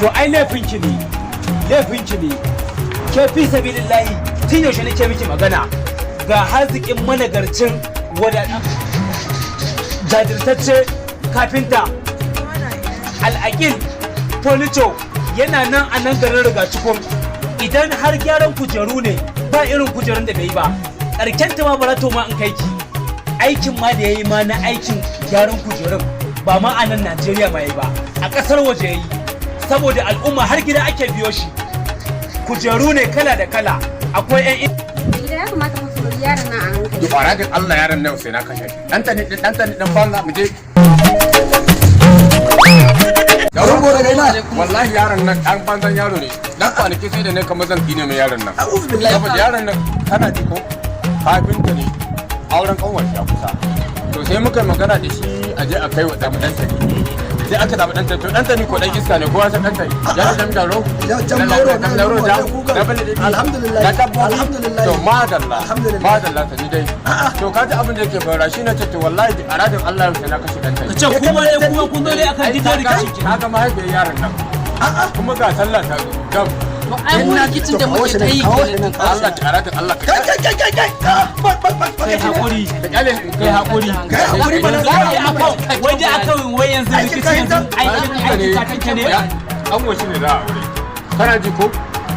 To ai laifinki ne, laifinki ne. Ke, fi sabilillahi, tun yaushe nake miki magana? Ga haziƙin, managarcin, wada jajirtacce kafinta Al'aƙil Furniture yana nan a nan garin Rigacikun. Idan har gyaran kujeru ne, ba irin kujerun da bai yi ba. Ƙarshen ta ma bara ma in kai ki aikin ma da ya yi ma na aikin gyaran kujerun, ba ma a nan Najeriya ma yi ba, a ƙasar waje ya yi. Saboda al'umma har gida ake biyo shi. Kujeru ne kala da kala, akwai 'yan Gida, ya kamata ku sori yaron nan a hankali. Ki fara Allah, yaron nan sai na kashe shi. Dan tani, dan tani, dan banza, mu je. Yaro daga ina? Wallahi yaron nan dan banzan yaro ne. Dan kwanaki sai da ne kamar zan tsine mai yaron nan. A'udhu billahi. Saboda yaron nan, kana ji ko? Kafinta ne. Auren kanwar ya kusa. To sai muka yi magana da shi a je a kai wa dan tani. Sai aka zaɓi dan tani. To dan tani ko dan iska ne, kowa san dan tani. Ya jam jaro. Ya jam lauro na lauro na jam. kuka. Na bale dai. Alhamdulillah. Na dabbobi. Alhamdulillah. To madalla. Alhamdulillah. Madalla ta ni dai. To ka ji abin da yake faruwa shi ne, ce to wallahi a radin Allah yau sai na kashe dan tani. Ka ce kuma dai, kuma kun zo dai akan gidan rikici kenan. Kaga mahaifiyar yaron nan. Kuma ga sallah ta zo. Gam. To ai mu rikicin da muke ta yi kenan. Allah ta radin Allah ka Kai, kai, kai, kai, kai. Ah, ba ba ba ba. Kai hakuri. Ka kyale. Kai hakuri. Kai hakuri mana. Za a yi akan wai dai, akan wai yanzu Aikin rikici yanzu kafinta? aikin kafinta ne. An washi ne za a aure. Kana ji ko?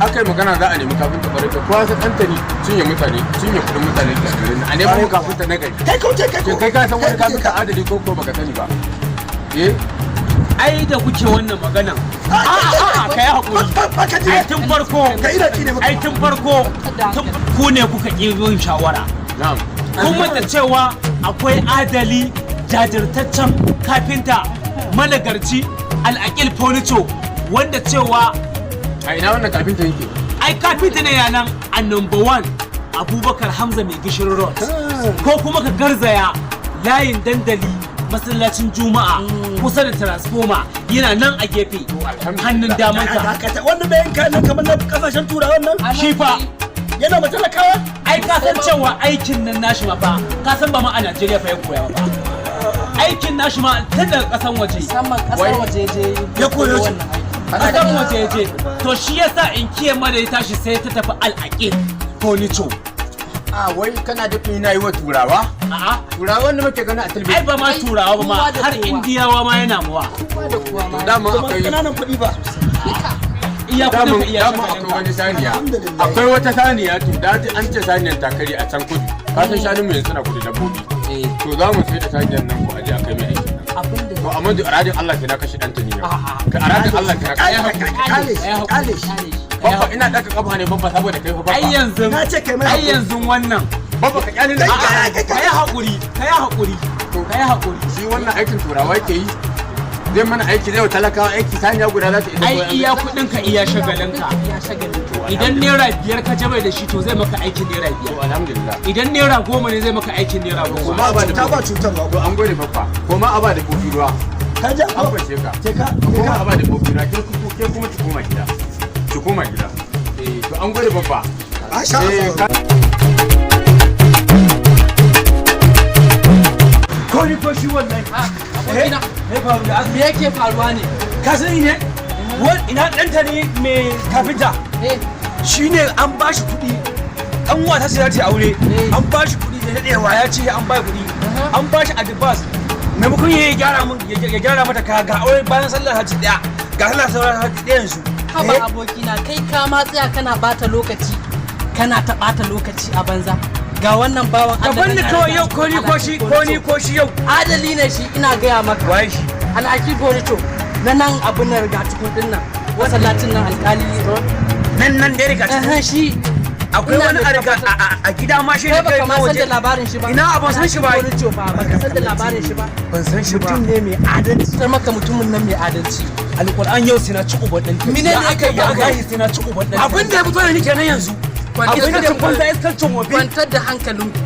Aka yi magana za a nemi kafinta ƙwarai, to kowa sai ɗanta ne cinye mutane, cinye kuɗin mutane da garin nan. A nemi kafinta na gari. Kai, kauce, kai. Ke, kai ka san wani kafinta adali ko ko baka sani ba? Eh. Ai da kuke wannan maganan, a'a, kai hakuri. Ba ba ka ji. Ai tun farko Kai, ina ci ne maka. Ai tun farko tun ku ne kuka ƙi yin shawara. Na'am. Kun manta cewa akwai adali, jajirtaccen kafinta, managarci, Al'aƙil Furniture, wanda cewa A ina wannan kafinta yake? Ai kafinta ne yanan a number one Abubakar Hamza Mai Gishirin Road, ko kuma ka garzaya layin Dandali, masallacin Juma'a, kusa da transformer, yana nan a gefe hannun damanka. Dakata, wannan mai yanka nan kamar na kasashen Turawan nan? Shi fa. Yana matalakawa. Ai ka san cewa aikin nan nashi ma fa, ka san ba ma a Najeriya fa ya koya ba. Aikin nashi ma tun daga kasan waje. Musamman kasar waje je. Ya koyo shi. Wannan aiki. Kasan waje je. To shi yasa in kiye ma da ya tashi sai ta tafi Al'aqil Furniture. A wai kana da ina yi wa Turawa? A'a. Turawan da muke gani a Ai talabijin. ba ma Turawa ba ma, Kowa da har kowa. Indiyawa ma yana muwa. Kowa da kowa ma. Dama Kuma akwai kananan kuɗi ba. Iya kudin ka iya dama akwai wani saniya. Alhamdulillah. Akwai wata saniya, to da an ce saniyan takari a can kudu. Ka san shanun mu yanzu suna kudu, dabbobi. To za mu sai da saniyan nan ko aje a kai mai aiki. Abinda To amma da aradin Allah sai na kashe ɗanta ne yau. Ka aradin Allah sai na kashe. Kale shi, kale shi. Babba, ina ɗaga kafa ne babba, saboda kai fa babba. Ai yanzu Na ce kai mai ai hakuri. yanzu wannan Babba, ka kyale ni. Kai, A'a, kai, kai. Kai hakuri, kai hakuri, kai hakuri. Shi wannan aikin Turawa yake yi. Zai mana aiki, zai wa talakawa aiki, saniya guda za ta isa. Ai iya kudin ka iya shagalinka. Ya shagalin. Idan ₦5 ka jabai da shi, to zai maka aikin naira To biyar. alhamdulillah. Idan ₦10 ne, zai maka aikin ₦10. Kuma ba da Cuta ba cutarwa. To an gode babba. Ko ma a ba da kofi ruwa. Ka ji An fashe ka. Je ka. Ko ma a ba da kofi ruwa, ke kuma ki koma gida. Ki koma gida. Eh, to an gode babba. Masha Eh, Allah. Ko ni ko shi wallahi. Abokina. Me faru da Me yake faruwa ne? Ka sani ne? Wani ina ɗanta ne mai kafinta. Eh. Shi ne an ba shi kuɗi. Ɗan wata ce za ta yi aure. An ba shi kuɗi da daɗewa, ya ce an ba kuɗi. An ba shi advance. Maimakon ya gyara mun, ya gyara mata kaya, ga aure bayan sallar hajji ɗaya. Ga sallar sauran hajji ɗaya yanzu. Haba abokina, kai ka ma tsaya kana bata lokaci, kana ta bata lokaci a banza. Ga wannan bawan Ka Allah banni nan. kawai yau, ko ni ko shi, ko ni ko shi yau. Adali ne shi, ina gaya maka. Waye shi? Al'aki Furniture na nan, abun nan riga cikin din nan, masallacin nan, Alkali Road. Nan nan da ya riga Eh, shi. Akwai Ina wani mai a riga a gida ma shi Kai ne baka kai ma na san waje. da labarin shi ba. Ina, ban san shi ba. Furniture fa, baka san da labarin shi ba? Ban san shi ba. Mutum ne mai adalci. Sai maka mutumin nan mai adalci. Alƙur'an yau sai na ci uban ɗan. Mine ne aka yi? aka yi? Wallahi sai na ci uban ɗan. Abin da ya fito da ni kenan yanzu. Abin da banza, iskancin wofi. Kwantar da hankalinku.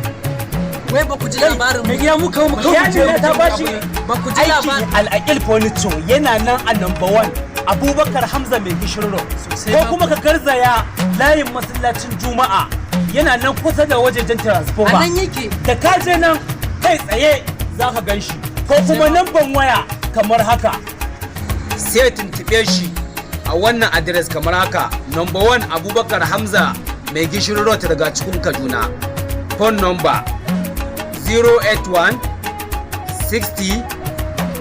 Wai ba ku ji labarin Mai gida, mu kawo mu kawo. Ya ce ta bashi Ba ku ji aikin labarin Al'aqil Furniture yana nan a number one Abubakar Hamza Mai Gishirin Road, Sosai ko ma. kuma ka garzaya layin masallacin Juma'a, yana nan kusa da wajejen transformer. A nan yake. Da ka je nan kai tsaye za ka gan shi, ko kuma namban waya kamar haka, sai tuntube shi. A wannan adres kamar haka: number 1 Abubakar Hamza Mai Gishiri Road, Rigacikun, Kaduna. Phone number 081 60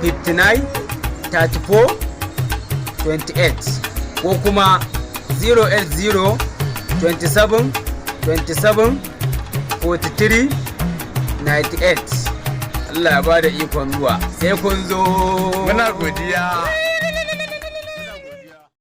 59 34 28 ko kuma 080 27 27 43 98. Allah ya bada ikon zuwa, sai kun zo. Muna godiya.